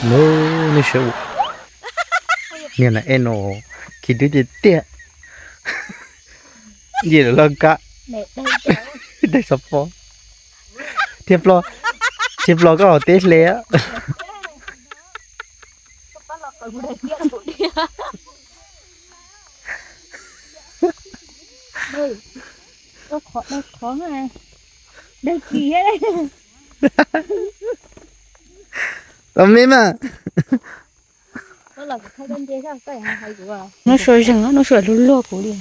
Nub, nub sib ua niag na e no, khi dub tiag tiag. Nce lawm loj kab, daig xov pob, thiab plo, thiab plo koj los teb hle. Tau me mas. Nub sua zeeg, nub sua luag luag kuv li.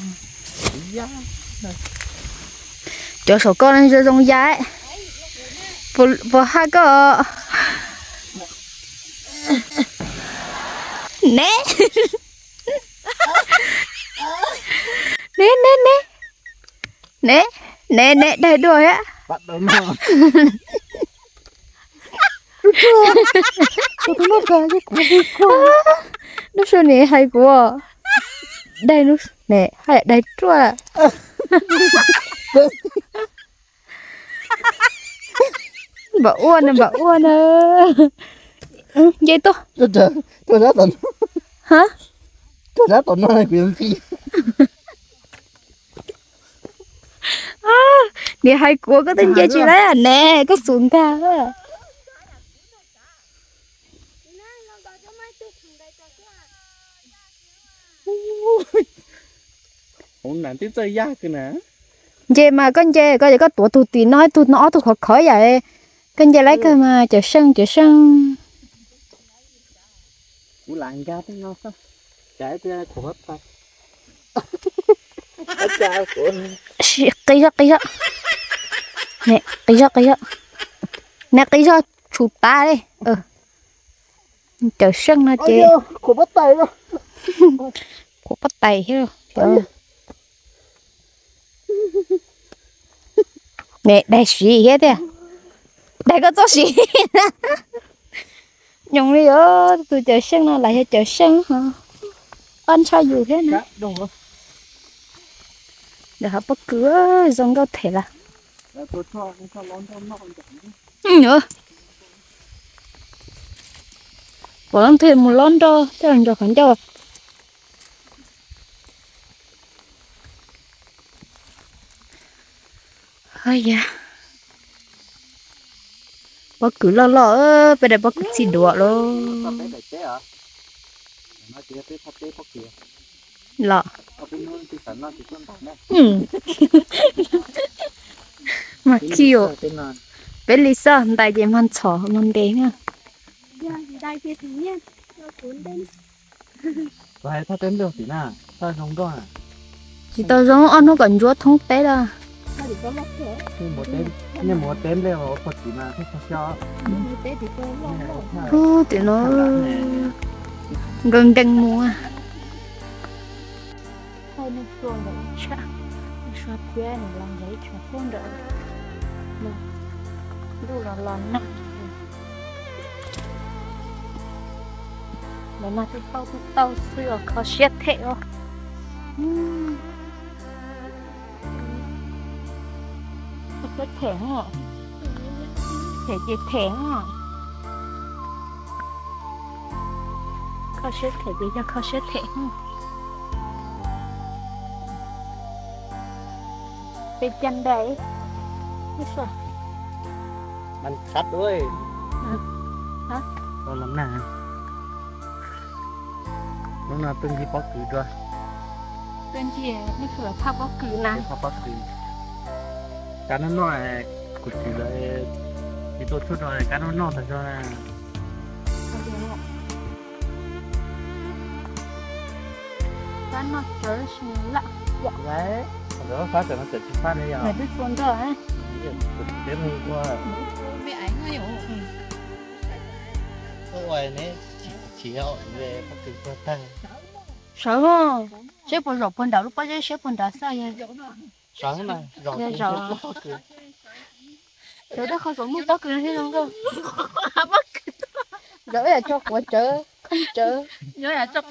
Cov saum koj zoo zoo ya, puas haj koj? Ne, ne, ne, ne, ne, ne, daig dua thiab. Nub sua nim hais kuv, daig nub ne haj yam daig ruaj. Npam ua na, npam ua na. Nce tuaj. Ha, nim hais kuv koj twb nce tsis laib ne, koj xub nkag. Nce mas koj nce, koj, koj tuav tus tim no, tus no ob tug khov khov yam. Koj nce laib kawg mas, cawm seej, cawm seej. Qis zoj, qis zoj. Ne, qis zoj, qis zoj. Ne, qis zoj tshum tas li. Cawm seej no ces khuam pob tais thiab. Ne, daig siv thiab tiag. Daig koj txoj siv. Nyoos li os, tus cawm seej no lam yog cawm seej ho. Ob ntshai yus thiab na. Ntawm hauv pob kws zoo nkauj them lawm. Pom leej twg mus lob nroj coj los ntsoov qhov ncauj. Hos yam, pob kws loj loj, peb daim pob kws txij duav lauj. Los, mas khi, peb li xoj ntais ces mag ntxhov mag ntes na. Tsis tau zoo ob hnub kom ntsuab thoob teb lawm. Ub, tim no nkees nkees mus. Lawv mas twb tau twb tau xwb os, kho siab them os. Kho siab them os. Them ces them os. Kho siab them ces yog kho siab them os. Peb caj ntaim. Mas khab ua, hnub no peb ncig pob kws dua. Peb ncig, nej phaj pob kws na. Phaj pob kws. Kab noj noj, kuv tsis lawv tsis tua tshuaj rau kab noj noj tas zog. Fab noj tsawv si lawm. Fab tsawv no txawm tsis fab ne yog. Twb txua nroj. Sawv, seb puas zaum puag nram lub pob zeb, seb puag nrad xwb. Sawv, sawv tej qhov kom muaj pob kws no thiab zoo nkauj. Zaum ib yam tso quav tsawv, kheej tsawv. Nkauj ntxawm,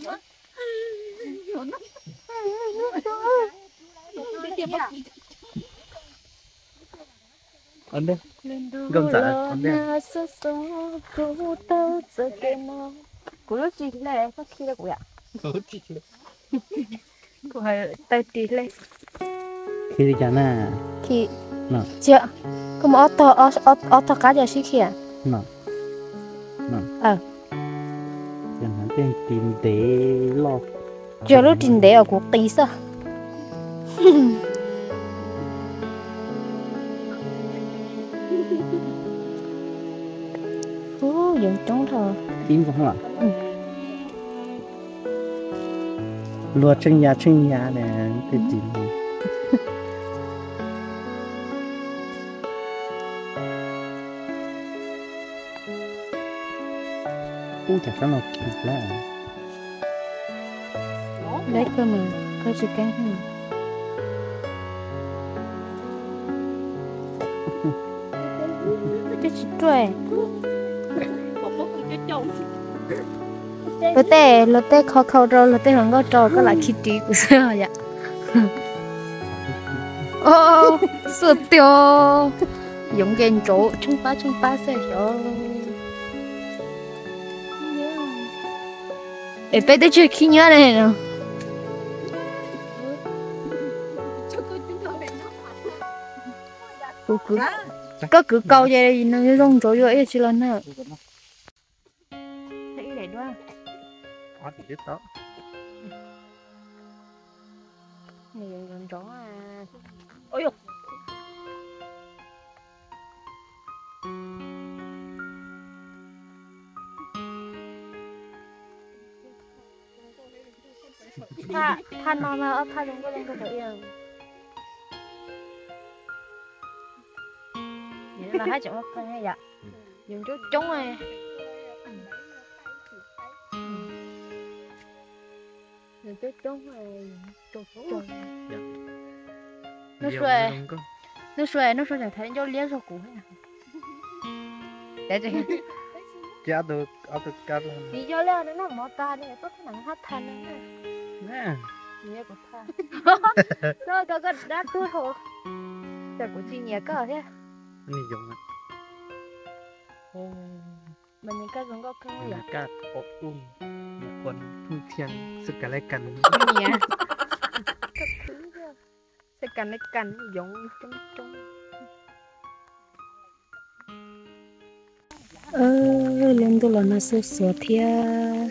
kuv lub tsis hle, koj khi rau kuv yom. Kuv hais taw ris hle. Khi li cas na? Khi. Tsis, koj muab ob tog qab cov sib khi. Ces hnav tej ris ntev loj. Yog lub ris ntev os, kuv qis xwb. Yoov coob dhau. Ib ntxoog lawm. Luag tsheej ya tsheej ya ne, tej ris. Ub, cas sab no kim lawm. Leb kawg mas koj tsis keeb. Twb tsis ruaj. Luag tej, luag tej khau khau rau, luag tej hluas nkauj rau, koj lam khi ris kuv xwb yom. Xwb tiag, yoov nce ntsauv tsheej pab tsheej pab xwb xyov. Es peb twb tsis khib nyiab li no. Koj kwv kaus ces nws zoo ntsoov yuav ib tsis los na. Thaj no mas ob thaj zoo nkauj zoo nkauj tau ib yam. Yus los hab tseem ua qee yom. Yus coob coob. Yus coob coob. Hnub sua, hnub sua, hnub sua tseem thaiv ncauj liab zog kuv. Tsis yog li no mov tas li tuaj thaj nees hab tha no. Nyiam kuv tha. Koj, koj dab tuag hos. Cas kuv tsis nyiam koj thiab. Mas nyiam koj zoo nkauj kawg yom. Nyiam. Xwb kas li kas yoov coob coob. Lub ntuj los nag xuj xuav thiab,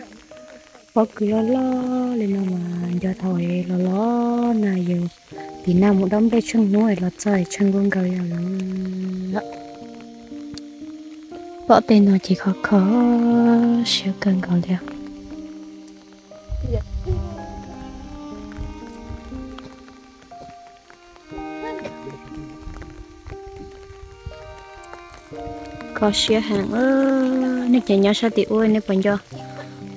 pob kws loj loj li no mas nco thaum los los nag yus tiv nag mus dob nplej tsheej hnub es los txog es tsheej nkaus nkaus yog lawm. Pom tej no ces khov kho siab kawg nkaus li. Kho siab heev. Nej cov nyob sab tim ub nej puas nco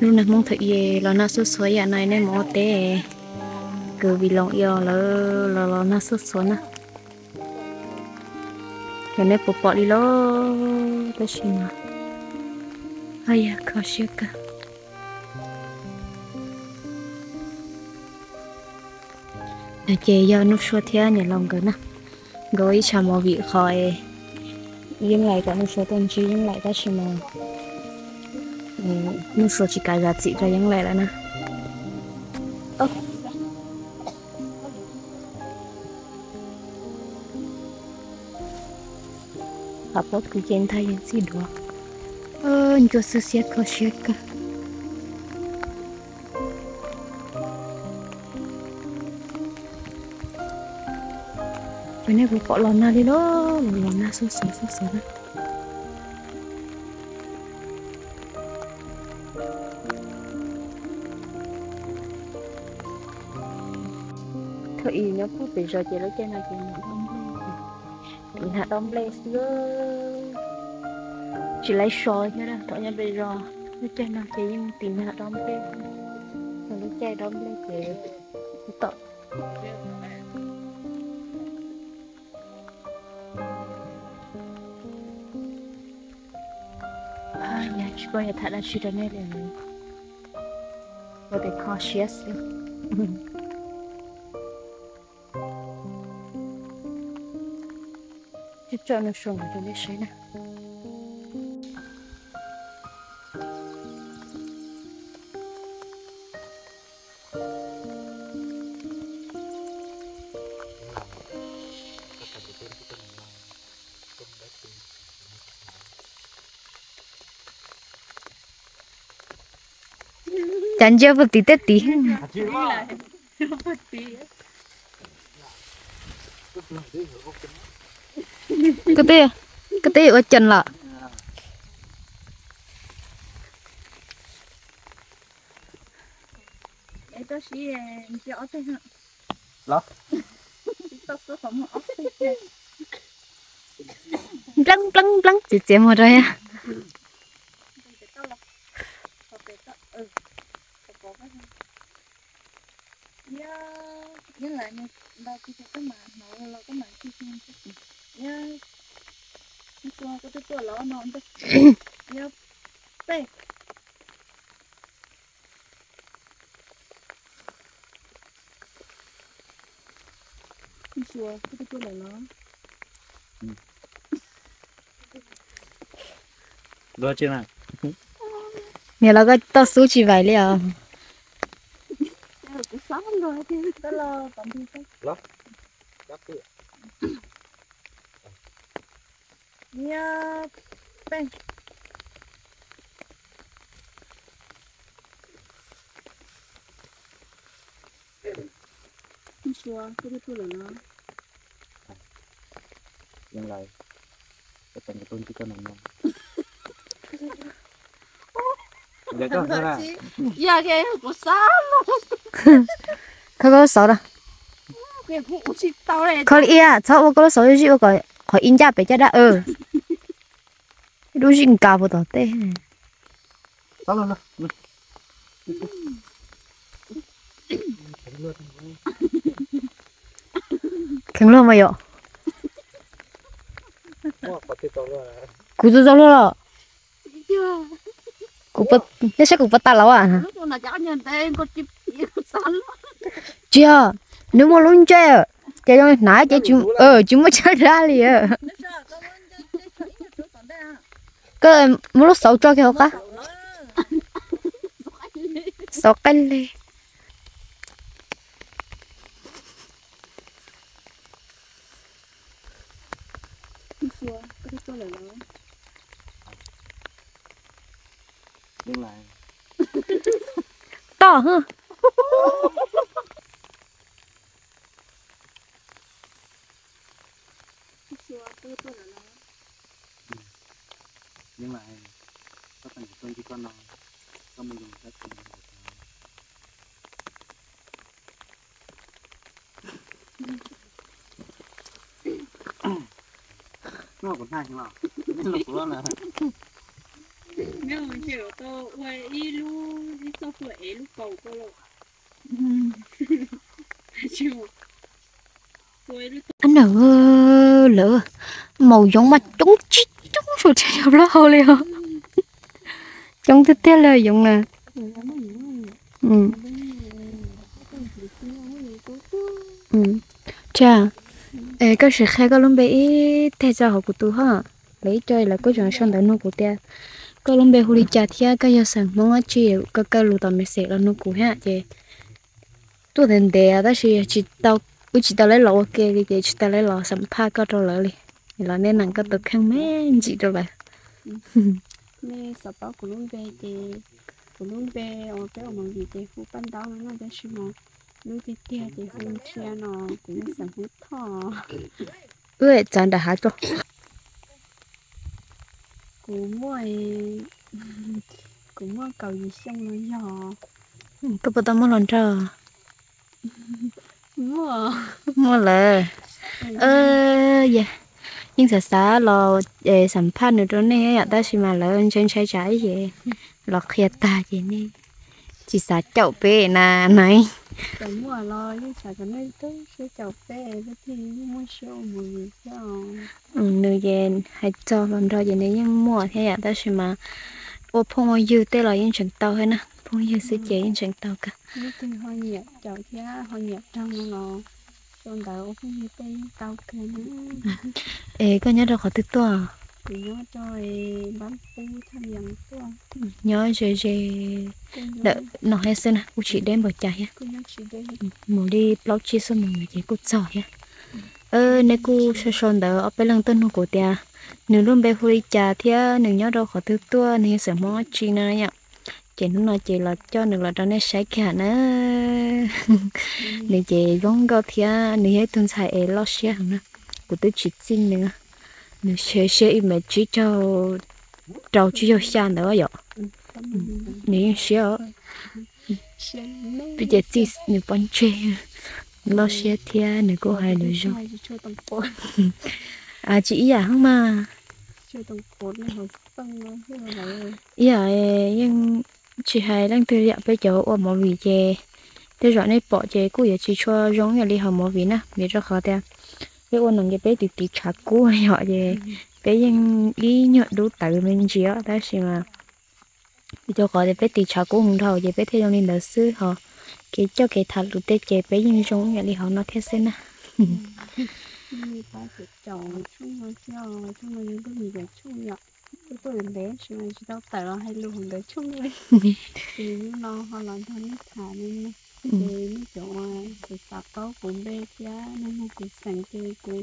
lub nag Hmoob thaum ub los nag xuj xuav yam no nej mus ua teb kws vim loo ib lawm los los nag xuj xuav na. Yog nej puas pom li los tab sis mas, yog kho siab kawg. No ces yog Nuj Sua thiab niam laus nkawd na, nkawd ua ib tsam movie qhov Yeeb Laim kom Nuj Sua tuaj ntsib Yeeb Laim tab sis mas Nuj Sua tsis kav zam txim rau Yeeb Laim lawm na. Qhov pob kws ces ntag yog txij duav. Ncua xwb xiab kho siab kawg. Ces nej puas pom los nag li los los nag xuj xuav xuj xuav na. Thaum ub nyob puag pem zos ces lub caij no ces nag dob nplej, tim nag dob nplej xwb, tsis laib so thiab. Thaum nyob pem zos lub caij no ces yeej tim nag dob nplej, lub caij dob nplej ces tom Tsis paub yuav tham dab tsi rau nej li, ua tes kho siab xwb. Tso nws su no rau nej saib na. Cas ntsia puag tim tej tid. Koj twb ua cees lawm. Npleeb npleeb npleeb txiav txiav mus rau. Niam los koj toj xub tsis vais li os. Koj koj xauv da. Kho li ib, txhob ua koj lub xauv zij ua kom qhov ib ncaj pem caj dab. Ib lub zij nkaus puag tom tej. Kheev luag mas yom. Kuv txaus txaus luag los. Kuv, nej saib kuv puas tas laus a? Tsis yog, nws muaj lub ntsej, ces zoo hnav ces tsis muaj tsab dab li. Koj muab lub xauv tso kiag hauv qab. Xauv qaij le. Toj. Ab, lawv maum yoov mas coob tsis coob suav tsees yog plaub hau li os. Coob tiag tiag li yoov na. Koj sim qhia koj lub npe ib teg tso hauv kuv tus hov. Lawv ib co lawv kuj tseem sau ntawv nug kuv tias koj lub npe hu li cas thiab koj yog xeem Hmoob dab tsi, koj kaw lus tom message los nug kuv thiab ces tuaj ntev ntev tab sis tsis tau, wb tsis tau lawv los ua ke li ces tsis tau lawv los xam phaj koj rau lawv li. Los nej neem koj tus kheej me ntsis rau lawv. Nej xav paub kuv lub npe ces kuv lub npe uas peb ua movie ces hu Paj Ntaub no na, tab sis mas lub tiag tiag ces hu Ntsia no, kuv yog xeem Hmoob Thoj. Wb txav nram hav tso. Kuv muaj, kuv muaj kaum yim xyoo no yog. Koj puas tau muaj hluas nraug? Muaj lawm. Yeej xav xav los xam phaj nws rau nej yom, tab sis mas lawv ntshai ntshai tsam ib ces los qhia tag ces nej tsis xav caum peb na nais. Nws ces hais txog hluas nraug ces nws yeej muaj thiab yom, tab sis mas ua phooj ua ywg tej los yeej tseem tau thiab na, phooj ywg xwb ces yeej tseem tau kawg. Es koj nyob rau qhov twg tuaj? Nyob ze ze ntawm no thiab xwb na, kuj tsis deb npaum cas thiab. Mus li plaub tsib xuab moos ntawd ces kuj txog thiab. Neb kuj sau sau ntawv ob peb leeg tuaj nug kuv tias nws lub npe hu li cas thiab nws nyob rau qhov twg tuaj, nws yog xeem Hmoob dab tsi no yom. Ces hnub no ces los coj nws los rau nej saib kiag na. Nws ces zoo nkauj thiab nws yog ib tug ntxhais es loj siab heev na. Kuv twb tsis txij nws, nws siab siab ib mev tsib caug rau tsib caug xya ntawd yom. Nws yeej siab os. Twb ces txij nws pov ntseg, loj siab thiab nws kuj hais lus zoo. Tsis ib yam heev mas. Ib yam, yeej tsis hais leej twg li yom, peb cov ua movie ces tej zaum nej pom ces kuj yuav tsis tshua zoo ib yam li hauv movie na, vim rau qhov tias peb ua neeg ces peb tiv tiv tshav kub yom, ces peb yeej ib nyuag dub tawv me ntsis os, tab sis mas vim rau qhov tias peb tiv tshav kub heev dhau ces peb thiaj zoo li ntawd xwb, ho kev coj kev tham lus tej ces peb yeej zoo ib yam li hauv no thiab xwb na. Ces hnub no ho los nrog nej tham li, ces nej cov uas xav xav paub kuv npe thiab nej mloog kuv xeem ces kuv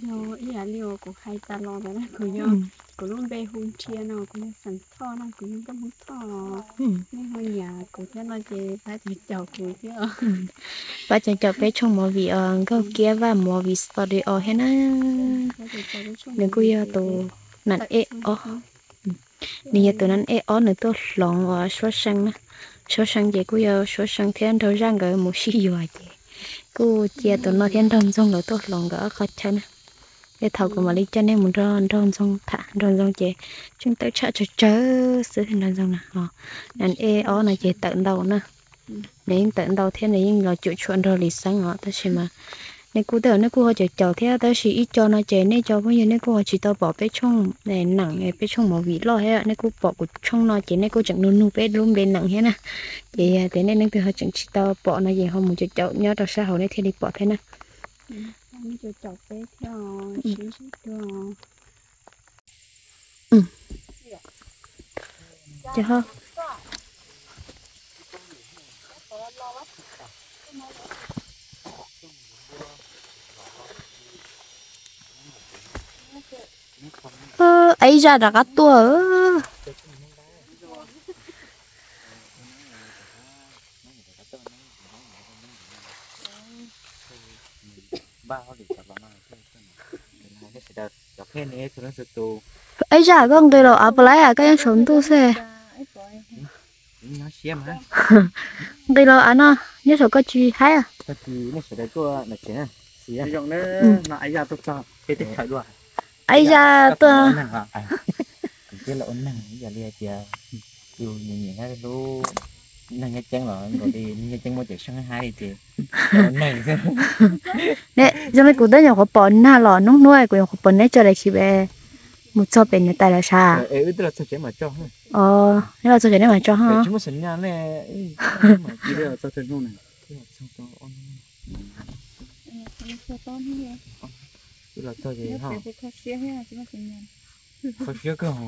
yog ib yam li uas kuv hais tas los ntawd na, kuv yog, kuv lub npe hu Nrhia no, kuv yog xeem Thoj no, kuv yog nkauj Hmoob Thoj. Nej ho nyiam kuv thiab no ces pab caum caum kuv thiab. Pab caum caum peb tshooj movie os, Nkauj Kiab Vaj Movie Studio thiab na. Nws kuj yog tus nam ej ob. Nws yog tus nam ej ob, nws tuaj hloov uas Suab See na. Suab See ces kuj yog Suab See thiab Nraug Zaj nkawd mus sib yuav ces kuj cia tus no thiab Nraug Ntxoog nkawd tuaj hloov nkawd ob qho chaw na. Tej thaum kuv mam li coj nej mus nrog Nraug Ntxoog tham, Nraug Ntxoog ces tseem tawm tshaj tsawg tsawg xwb Nraug Ntxoog na. Nam ej ob no ces tawm ntau na. Nws yeej tawm ntau thiab nws yeej los cuam tshuam nrog Lis Xeeb os, tab sis mas nej kuj tej zaum nej kuj ho caum caum thiab, tab sis ib co no ces nej cov phooj ywg nej kuj ho tsis tau pom peb tshooj neem, peb tshooj movie loj thiab, nej kuj pom kuv tshooj no ces nej kuj tseem nug nug peb lub npe neem thiab na. Ces yog tias nej leej twg ho tseem tsis tau pom no ces ho mus caum caum nyob rau sab hauv nej thiaj li pom thiab na. Ib zaj rov qab tuaj. Ib zaj koj nqis los av puas laib, koj yeej saum ntuj xwb. Nqis los av no, nyob saum koj tsis haib. Ib zaj tuaj. Kuv twb los ua neeg ib yam li hais tias yus nyiam nyiam lub neeg nyob ceeb los nkaus li neeg nyob ceeb muab cawm seej haib li ces ua neeg xwb. Zoo li kuv twb nyuam qhuav pom nag los hnub hnub kuv nyuam qhuav pom neb tso daim khiv mus txog pem niam tais lawv sab. Neb los txog ces neb mam tso ho. Kho siab kawg.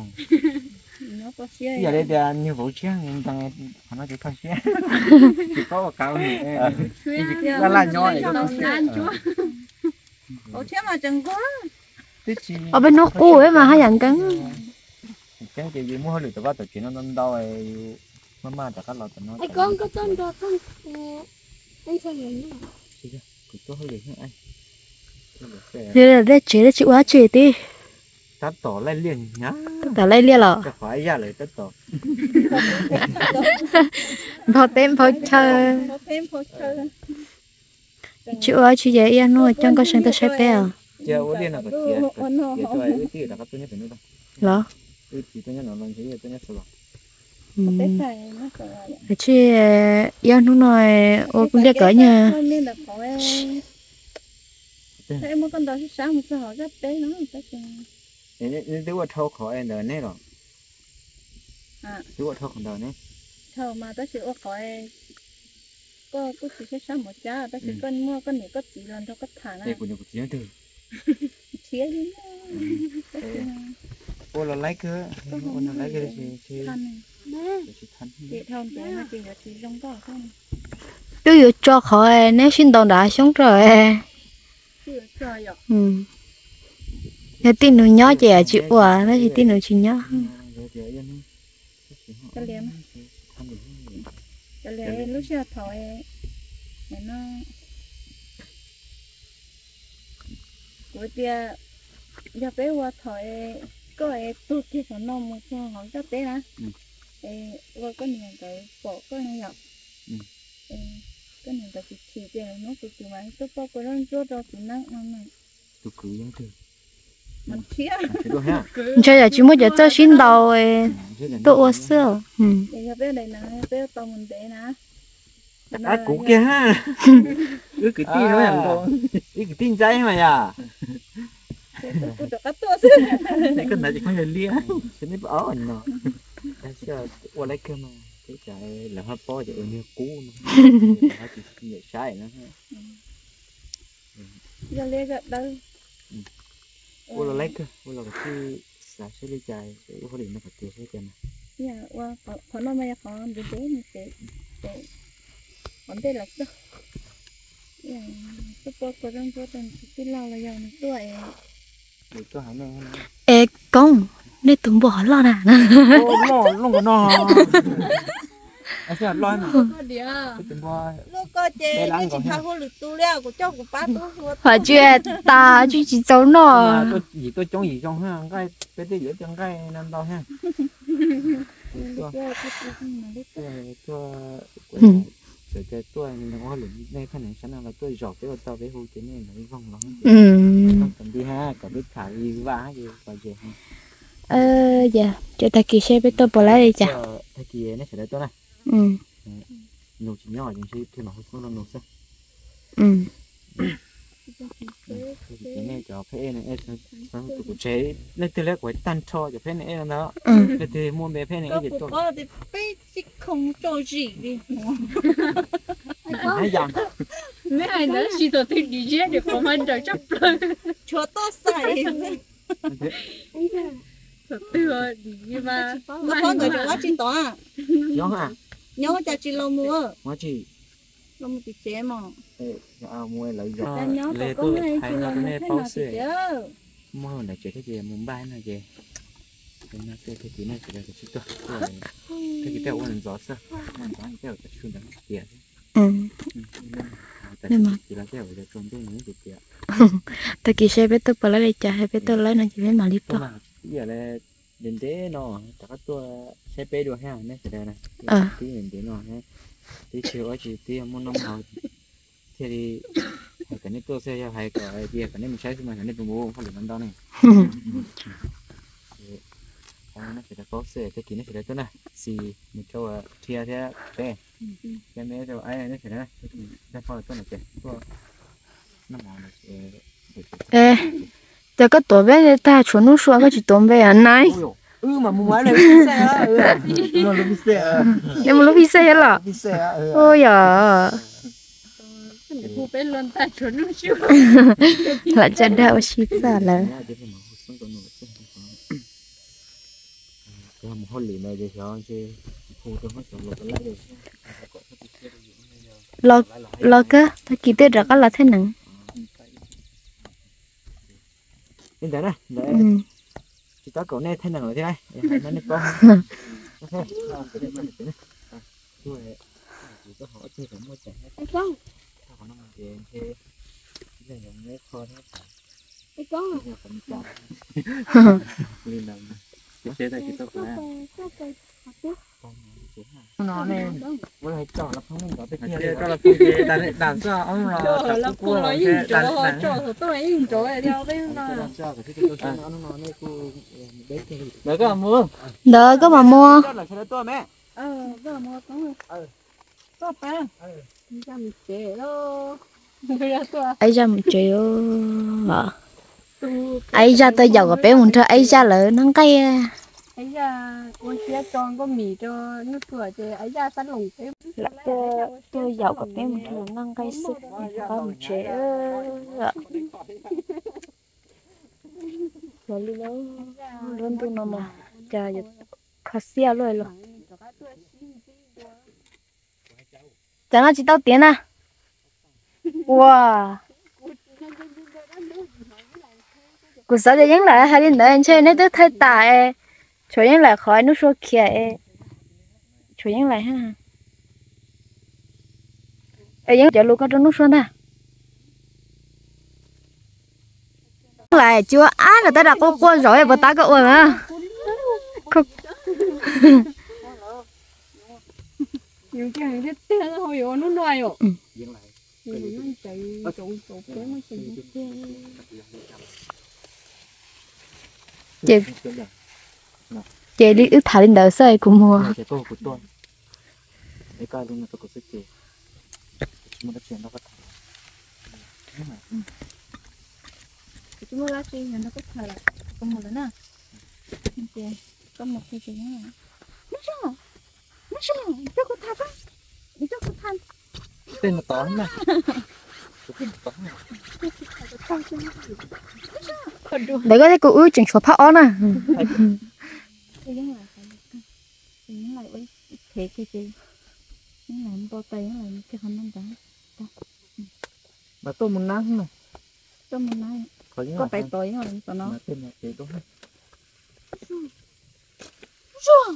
Ib yam li tias niag vauv tshiab ntees qhov no ces kho siab. Tsis paub ua qab ua num, laj laj nyob. Ob peb hnub qub mas haj yam nkees. Tseeb ces yus muaj hauj lwm tom vaj tom tsev no ntau ntau, yus maj maj rov qab los tom no. Yog tej tsev tej tsis ua dab tsi tib. Tab tom laij liaj hnyav. Tab tom laij liaj los. Nphau teb nphau chaw. Tsis ua tsis ces ib ob hnub coj nkauj seev tuaj saib peb os. Los? Tsis ib ob hnub no ua kuv liaj kom nyag. Twb ua dhau qhov ntawd ne los? Twb ua dhau qhov ntawd ne. Dhau mas tab sis ua qhov koj kuj tsis saib sab mus cab tab sis koj muaj koj niam koj txiv los nrog koj tham na. Kuv niam kuv txiv twg? Thiab li ua los laib kawg, ua los laib kawg. Ces dhau ntawd no ces yuav tsis zoo nkauj. Twb yuav tso qhov neb sib ntaus nram xyoob rau. Yog tij nus nyob ces tsis ua, tab sis tij nus tsis nyob. Cov liam, cov liam lub sij hawm thaum no kuv tias yog peb ua thaum koj es tuag kiag thaum no mus txog hauv zaj teb na, es ua koj niam nkawd pom koj no yom. Koj niam nkawd tsis chim ces hnub tus kwv mas tuaj poj kua zaub ntsuab rau tus neeb no na. Tus kwv yeej twg? Ntshe yog tsis muaj cov txawj sib ntaus tuaj ua xwb. Yog peb daim neeg peb tau mus ntev na. Rov qab kuv kiag ha. Wb kwv tij, wb kwv tij ntxaib mas yom. Kuv rov qab tuaj xwb. Koj ntawd ces koj yog liab. Neb no ua laib kawg mas, lawv ho paub ces ua niag qub no, ho tsis nyiam saib no. Yog li yog dawb. Ua los laib kawg, ua los koj tsis xav saib li cas, ua hauj lwm no kom tiav saib li cas na. Qhov no mas yog qhov ntev ntev, qhov ntej lawm xwb. Tuaj poj kua zaub ntsuab rau tij laug los yog nws tuaj es. Es koob, nej tus npua hov loj na. Loj, loj no. Loj no. Tus npua, loj koj ces tsis nrhav hauj lwm tu li, kuv coj kuv pab tub hluas. Hos tsis tas tsis tsis txaus noj. Yim tuaj coob yim zoo ha, nqaij peb twb yuav cov nqaij no ntau ha. Tuaj, tuaj, tuaj, tuaj, nej pheej neeg sab no los tuaj zaum peb ua tau peb hu ces nej los ib voog los. Kom nti ha, kom peb tham li vaj ces kom ze ha. Ces tag kis seb peb tuaj puas laib li cas. Tag kis nej sawv daws tuaj na. Nus tsis nyob ces ntshe thiaj mam hu xoob rau nus xwb. Nej cov pheb ej no, tus kuv tseg leej twg li kuv hais tag nrho cov pheb ej no ntag. Leej twg muaj npe pheb ej tuaj. Peb tsis khoom tso zim li. Neb hais ntawd tsis txog twg dim ziab dim qhov mas nrawm tshaj plaws. Tshuav toj xais. Thaum twg dim ziab mas. Lub qhob ntawd tseem lob tsis tod. Nyob cas tsis los mus. Los mus tim tsev mos. Lawv tuaj hais no rau nej paub xwb. Muaj hauj lwm nram tsev thiab ces mus npaj no ces, tag kis nej sawv daws tsis tuaj, tag kis tej ua ntxov xwb, ua ntxov ces tej ua cov su ntawd tias, tag kis seb peb tuaj puas laib li cas, peb tuaj laib no ces peb mam li tuaj. Ntev ntev no rov qab tuaj saib peb dua thiab nej sawv daws na. Twb ntev no, twb tsis ua tsis twb muaj noj haus thiaj li hais kom nej tuaj xwb, yog hais kom tias kom nej mus saib xwb mas kom nej puas mus hauj lwm no ntau ne. Nej sawv daws paub xwb, tag kis nej sawv daws tuaj na, xis mus rau Dhia thiab peb, thiab me rau aib nej sawv daws na, tuaj na ces tuaj. Cov koj tuav peb tag tshuav hnub sua koj tsis tuav npe a nai. Neb mus lub pis xej thiab los? Ua yog lam tsa dag ua si txaj lawm. Los kawg tag kis twb rov qab los thaij neem. Li ntawd na, tsis tab kaum nej thaij neem lawm thiab, nej paub. Li ntawd, seb tag kis tuaj puas laib. Ntawd koj mam mus. Aib Zaj mus tsev. Aib Zaj tuaj yaum kom peb mus nrog Aib Zaj lawv noj nqaij. Lam tuaj yaum kom peb mus nrog noj nqaij xwb, peb mus tsev. Lub ntuj no mas cas yuav kho siab luaj li. Cas no tsis tau tiav na. Ua, kuv xav tias Yeeb Laim hais li ntawd ntshe neb twb thaij tas es tshuav Yeeb Laim qhov Nub Sua khiav es tshuav Yeeb Laim. Es Yeeb cov lus koj rau Nub Sua ntag. Yeeb Laim cua ab lawm tab dam quaj quaj zaum puas tab koj ua na. Ces li wb tham li ntawd xwb kuv mus. Ntawd koj thiab kuv wb tseem tshuav phab ob na. Mas tuaj mus nab na. Koj pais tos Yeeb Laim tom no. Ua,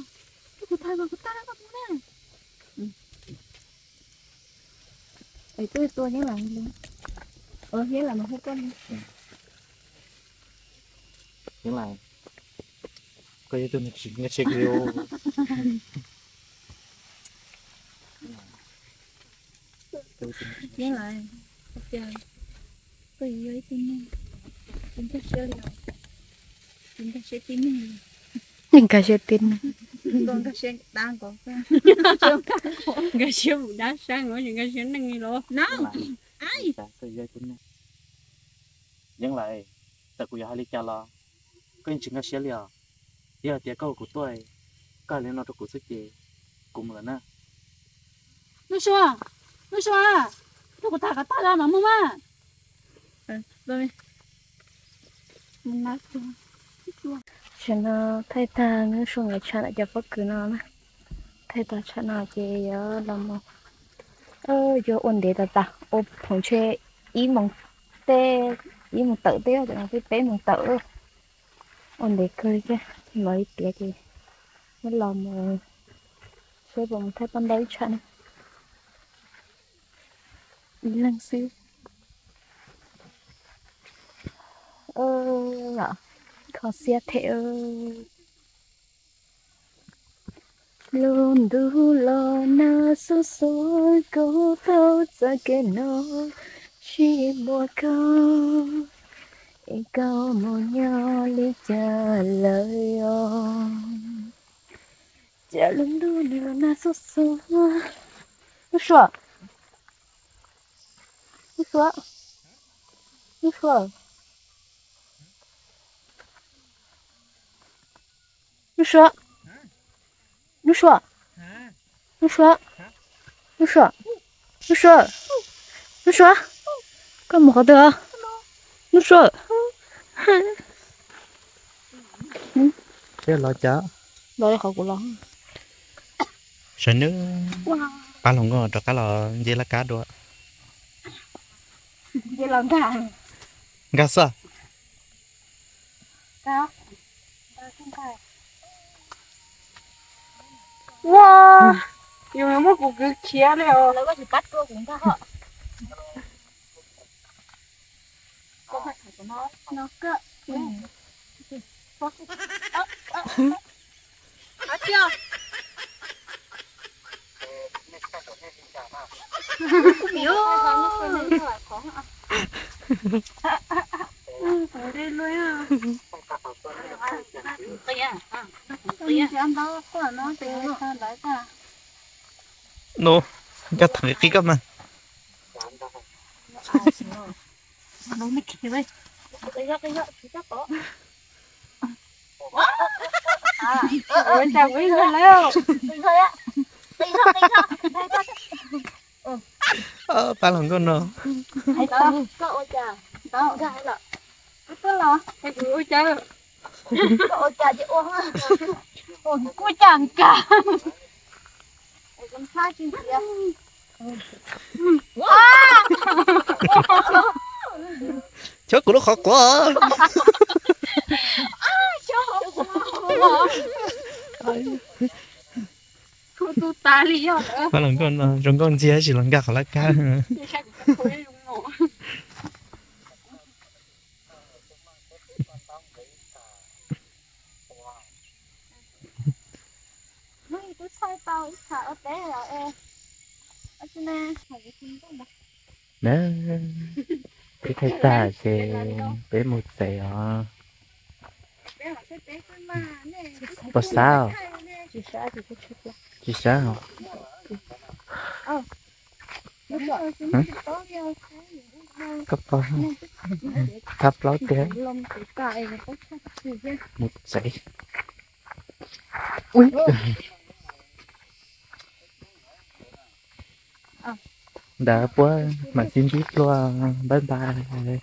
kuv tham kom kuv tag koj mus na. Es twb tua Yeeb Laim li. Yeeb Laim mas hu koj li. Yeeb Laim, koj yog tus neeg tsis nkag siab kiag. Yeeb Laim, koj yog ib tug neeg tsis nkag siab li os. Tsis nkag siab tib neeg li. Nkag siab tib neeg. Nkag siab dab nkaus, nkag siab mus dab sab, nkag siab neeg li los. Yeeb Laim, txawm kuv yuav hais li cas los koj yeej tsis nkag siab li os. Yog tias koj ua kuv tuaj, koj hais li no rau kuv xwb ces kuv mus lawm na. Nuj Sua, Nuj Sua, rau kuv tham kom tag los mam mus mas. Tam no thaij tag Nuj Sua nkawd tsham ntawm cov pob kws no na. Thaij tag tsham no ces yuav los mus, yuav ua ntev tas tas, ua phoom ntshe ib moos teb, ib moos tawm teb, tam no twb peb moos tawm. Ua ntev kawg li thiab, los ib tiav ces muab los mus seb puas mus thaij paj ntaub ib tsham na. Ib leeg xwb. Kho siab thiab. Lub ntuj los nag xuj xuav, kuv tau txoj kev no tsis muaj koj, es koj mus nyob li cas lawm os? Cas lub ntuj nws los nag xuj xuav. Nuj Sua, Nuj Sua, Nuj Sua, Nuj Sua, Nuj Sua, Nuj Sua, Nuj Sua, Nuj Sua, Nuj Sua, koj mus qhov twg os? Nuj Sua. Los cas? Los li qhov kuv los. Sawv nws, pab hluas nkauj rov qab los nce laj kab dua. Nkag xwb. Ua, yus muab kuv kwv khiav li os. No, coj thov qi koj mas. Pab los nkauj no. Ua cas nkag. Chob kuv lub qhov quav. Pab los nkauj no zoo nkauj ntxiag tsis los nkag qhov laj kab. Na, peb thaij tag ces peb mus tsev os. Puas sab? Tsis sab os. Koj pom thab plaub tiag. Mus tsev. Ntawd puab mam sib ntsib dlua, bye bye.